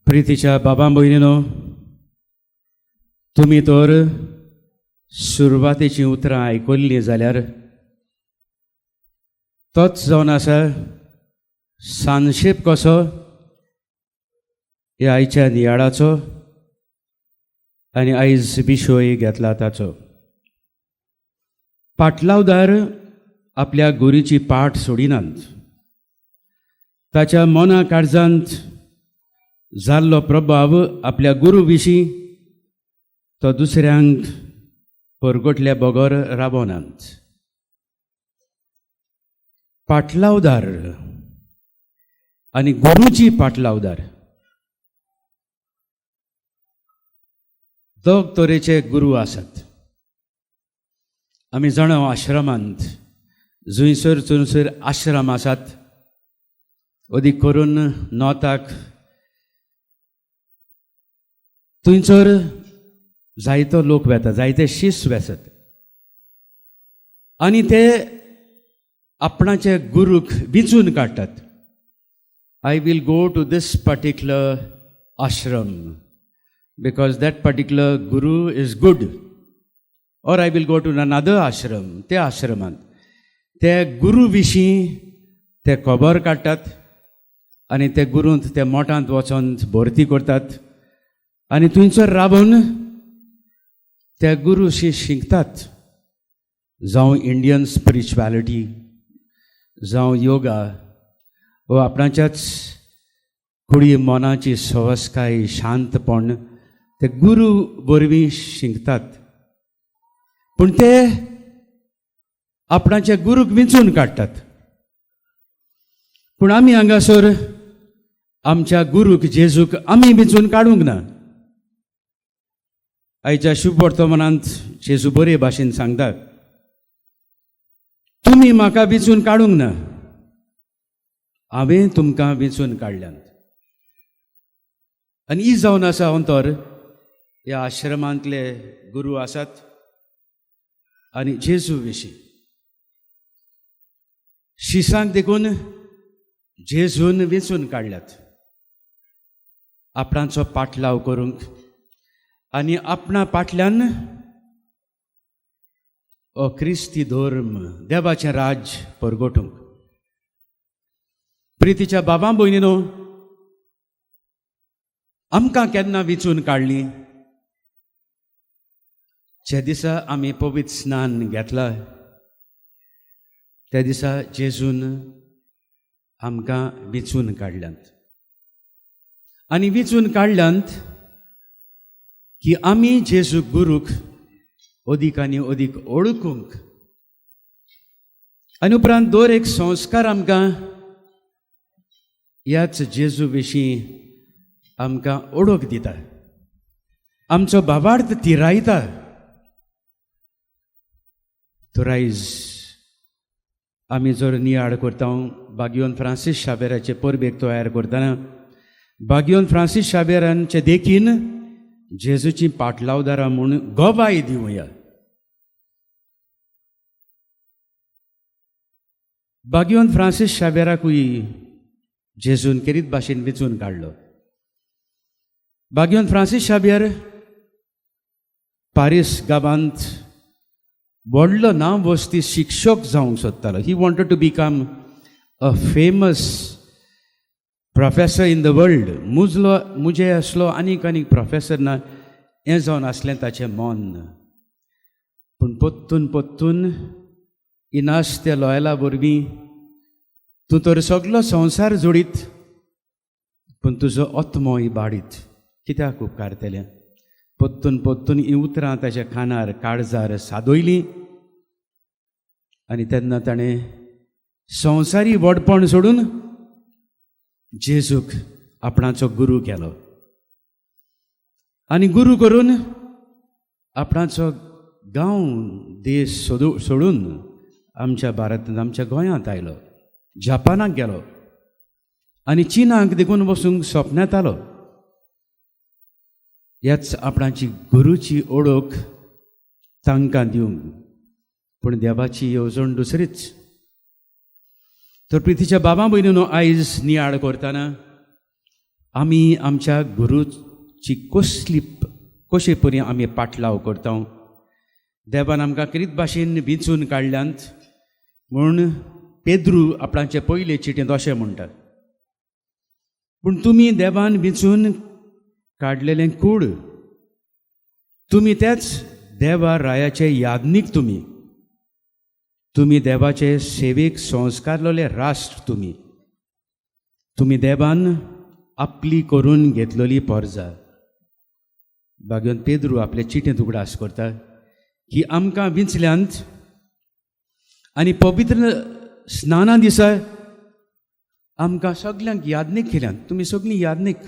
प्रितीच्या बाबा भयणीनो, तुमी तर सुरवातेचीं उतरां आयकल्लीं जाल्यार तोच जावन आसा सानशेप कसो ह्या आयच्या नियाळाचो आनी आयज विशय घेतला ताचो. पाटलावदार आपल्या गुरूची पाठ सोडिनात. ताच्या मना काळजांत जाल्लो प्रभाव आपल्या गुरू विशीं तो दुसऱ्यांक परगटल्या बगर रावनात. पाटलावदार आनी गुरूची पाटलावदार दोग तरेचे गुरू आसात. आमी जाणा आश्रमांत जुंयसर चुनसर आश्रम आसात, अदीक करून नॉर्थाक थंयसर जायतो लोक वेता, जायते शिस्त वेसत आनी ते आपणाचे गुरूक विंचून काडटात. I will go to this particular ashram because that particular guru is good, or I will go to another ashram. त्या आश्रमांत ते गुरू विशीं ते खबर काडटात आनी ते गुरूंत ते मोठांत वचोन भरती करतात आनी थंयसर रावून त्या गुरूशी शिकतात, जावं इंडियन स्पिरिच्युएलिटी, जावं योगा व आपणाच्याच कुडी मनाची सवसकाय, शांतपण ते गुरू वरवीं शिकतात. पूण ते आपणाच्या गुरूक विंचून काडटात. पूण आमी हांगासर आमच्या गुरूक जेजूक आमी विंचून काडूंक ना. आयच्या शुभ वर्तमानांत जेजू बरे भाशेन सांगतात, तुमी म्हाका विंचून काडूंक ना, हांवें तुमकां विंचून काडल्यात. आनी ही जावन आसा अंतर ह्या आश्रमांतले गुरू आसात आनी जेजू विशीं शिसांक देखून जेजून विंचून काडल्यात आपणाचो पाटलाव करूंक आनी आपणा पाटल्यान हो क्रिस्ती धर्म, देवाचें राज्य परगटूंक. प्रितीच्या बाबा भयणीनो, आमकां केन्ना विंचून काडली? ज्या दिसा आमी पवित्र स्नान घेतला त्या दिसा जेजून आमकां विंचून काडल्यात. आनी विंचून काडल्यात की आमी जेजू गुरूक अदीक आनी अदीक ओळखूंक. आनी उपरांत दर एक संस्कार आमकां ह्याच जेजू विशीं आमकां ओळख दिता, आमचो भावार्थ तिरायता. तर आयज आमी जर नियाळ करता बागियोन फ्रांसीस शाबेराचे परबेक तयार करतना, बागियोन फ्रांसीस शाबेरांचे देखीन जेजूची पाटलावदारां म्हूण गवाय दिवया. बागियोन फ्रांसीस शाबेराकूय जेजून केरीत भाशेन विंचून काडलो. बागियोन फ्रांसीस शाबेर पारीस गांवांत व्हडलो नांव वस्ती शिक्षक जावंक सोदतालो. He wanted to become a famous professor in the world. मुजलो मुजे आसलो आनीक आनीक प्रोफेसर ना हें जावन आसलें ताचें मन. पूण पोत्तून पोत्तून इनास त्या लॉयला वरवीं तूं तर सगलो संवसार जोडीत पूण तुजो आत्मो इबाडीत कित्याक उपकारतलें? पोत्तून पोत्तून हीं उतरां ताच्या कानार काळजार सादयलीं आनी तेन्ना ताणें संवसारी व्हडपण सोडून जेजूक आपणाचो गुरू केलो आनी गुरू करून आपणाचो गांव देश सोडून आमच्या भारतांत, आमच्या गोंयांत आयलो, जपानाक गेलो आनी चिनाक देखून वचूंक सपनांत आलो. ह्याच आपणाची गुरूची ओळख तांकां दिवंक. पूण देवाची येवजण दुसरीच. तर प्रितीच्या बाबा भयणीनो, आयज नियाळ करतना आमी आमच्या गुरूची कसली कशे परी आमी पाटलाव करता. देवान आमकां करीत भाशेन विंचून काडल्यांत म्हूण पेद्रू आपणाचे पयले चिटयेंत अशें म्हणटात, पूण तुमी देवान विंचून काडलेलें कूड, तुमी त्याच देवा रायाचे यादनीक, तुमी तुमी देवाचे सेवेक संस्कारलेले राष्ट्र, तुमी तुमी देवान आपली करून घेतलेली पोरजा. बागेवन पेद्रू आपले चिटयेंत उगडास करता की आमकां विंचल्यांत आनी पवित्र स्नाना दिसा आमकां सगल्यांक यादनीक केल्यात. तुमी सगळीं यादनीक,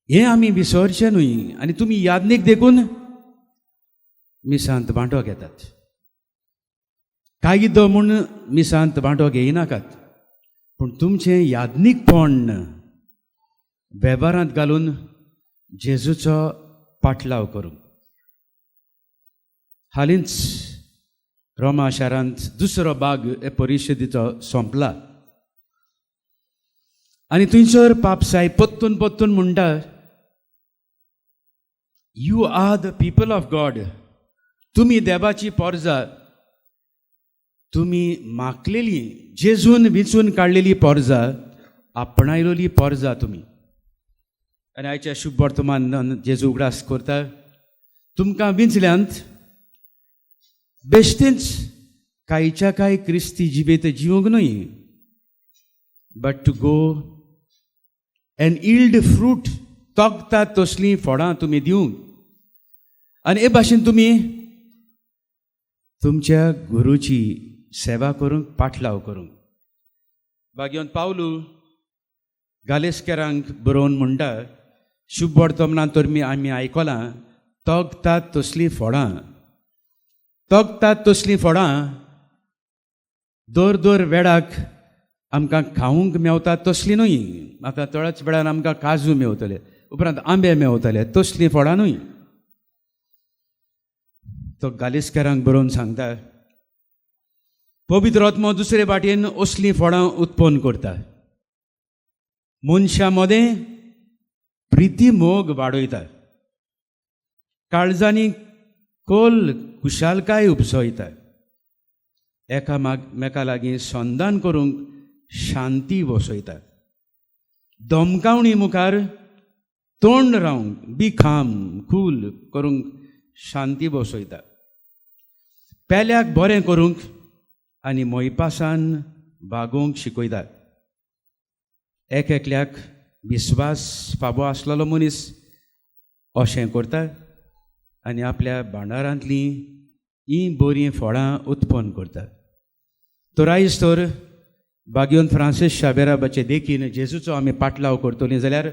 हें आमी विसरचें न्हय. आनी तुमी यादनीक देखून मिसांत वांटो घेतात. कायदो म्हूण मिसांत वांटो घेयनाकात, पूण तुमचें यादनीकपण वेव्हारांत घालून जेजूचो पाटलाव करूंक. हालींच रोमा शारांत दुसरो भाग हे परिशदेचो सोंपला आनी थंयसर पापसाय परतून परतून म्हणटा, "You are the people of God." तुमी देवाची पोरजा, तुमी माकलेली, जेजून विंचून काडलेली पोरजा, आपणायलोली पोरजा तुमी. आनी आयच्या शुभ वर्तमान जेजू उगडास करता, तुमकां विंचल्यांत बेश्टेंच कांयच्या कांय क्रिस्ती जिबेत जिवंक न्हय, but to go and yield fruit. तोगतात तसलीं फळां तुमी दिवंक आनी हे भाशेन तुमी तुमच्या गुरूची सेवा करूंक, पाटलाव करूंक. भाग्यवंत पावलू गालेस्करांक बरोवन म्हणटा, शुभ वर्तमानान तर आमी आयकलां, तोगतात तसलीं फळां, तोगतात तसलीं फळां दर दर वेळाक आमकां खावंक मेवता तसलीं न्हय. आतां थोड्याच वेळान आमकां काजू मेवतले, उपरांत आंबे मेवतले, तसलीं फळां न्हय. तो गालिस्करांक बरोवन सांगता, पवित्र आत्मो दुसरे वाटेन असलीं फळां उत्पन्न करता, मनशां मदें प्रिती मोग वाडयता, काळजांनी खोल खुशालकाय उपसयता, एकामेका लागीं संदान करूंक शांती बसयता, धमकावणी मुखार तोंड रावंक बी खाम कूल करूंक शांती बसयता, पेल्याक बरें करूंक आनी मोयपासान वागोवंक शिकयता. एक एकल्याक विस्वास फावो आसलेलो मनीस अशें करता आनी आपल्या भांडारांतलीं हीं बरीं फळां उत्पन्न करता. तर आयज तर बागियोन फ्रांसीस शाबेराबाचे देखीन जेजूचो आमी पाटलाव करतलीं जाल्यार,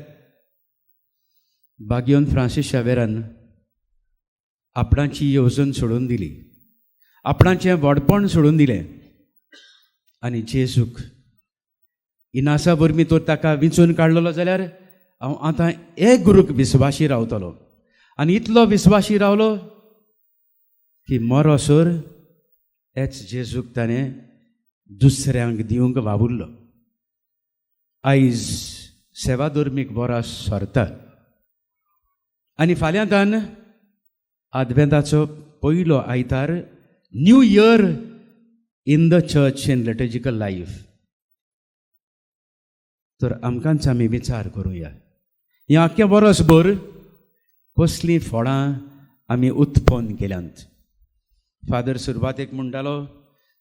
बागियोन फ्रांसीस शावेरान आपणाची येवजण सोडून दिली, आपणाचें व्हडपण सोडून दिलें आनी जेजूक इनासा वरवीं तर ताका विंचून काडलेलो जाल्यार हांव आतां एक गुरूक विस्वाशी रावतलो. आनी इतलो विस्वाशी रावलो की मरोसर हेच जेजूक ताणें दुसऱ्यांक दिवंक वावुरलो. आयज सेवाधर्मीक बरो सरता आनी फाल्यांतान आदवेंताचो पयलो आयतार, new year in the church in liturgical life. तर आमकांच आमी विचार करुया, हें आख्खें वर्सभर कसलीं फळां आमी उत्पन्न केल्यांत. फादर सुरवातेक म्हणटालो,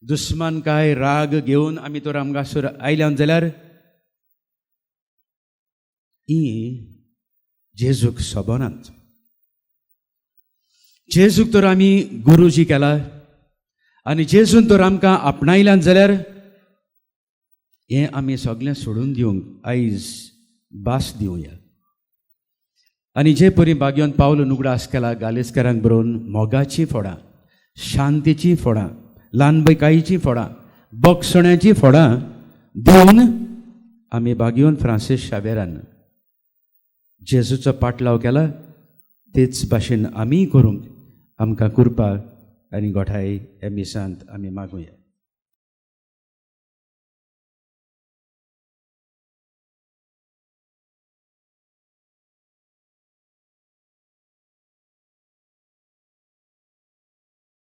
दुस्मान काय राग घेवन आमी तर आमकांसर आयल्यात जाल्यार ही जेजूक सोबनात. जेजूक तर आमी गुरुजी केला आनी जेजून तर आमकां आपणायल्यान जाल्यार हें आमी सगळें सोडून दिवंक आयज भास दिवया. आनी जे परी बागयोन पावल उगडास केला गालेस्करांक बरोवन, मोगाचीं फळां, शांतीचीं फळां, ल्हानबकायेचीं फळां, बक्षण्याचीं फळां दिवन आमी बागियोन फ्रांसीस शावेरान जेजूचो पाटलाव केला, तेच भाशेन आमीय करूंक आमकां कृपा आनी गोठाय ह्या मिसांत आमी मागुया.